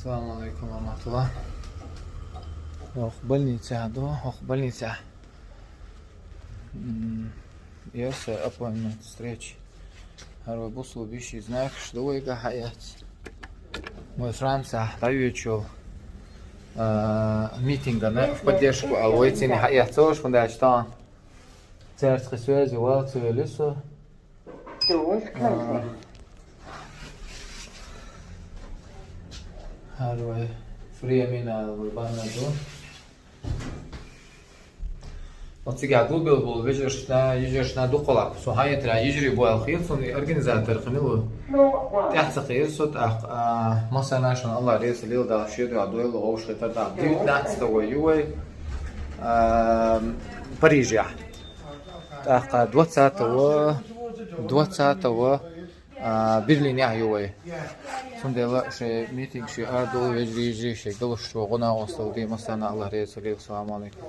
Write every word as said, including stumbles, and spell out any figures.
Салам алейкум ва рахматуллах. Ох, больница, да? Ох, больница. М, Yes, appointment, встреча. Гьар вай бусулба йиша знак, что вайга хьаэц. Вай Франция дӀайоьдчул, а, митинга в поддержку, а вай цӀена хьаэц, цо уж фундач тан. Церцхи связи вал цо велисо. А, гьар вай фриамина вай банна ду. Оцигахь гулбелла болу вежаршна, йижаршна дукхалакх. Со хьаэттара йижарий боху хила, цунна и организатор хинна ву. ТӀаьхьа ца кхийра со, тӀаккха, а, массарна шуна Аллах реза лела, Дала шен дуьхьа дойла, вовшахтар тӀаккха девятнадцатого ю вай, а, Парижехь. ТӀаккха двадцатого, двадцатого, а, Берлинехь ю вай. Цундела шайн митинг шен ара долу вежарий, йижарий, шайн галуш чу гӀо накъосталла де, массарна Аллах реза лела. Салам алейкум.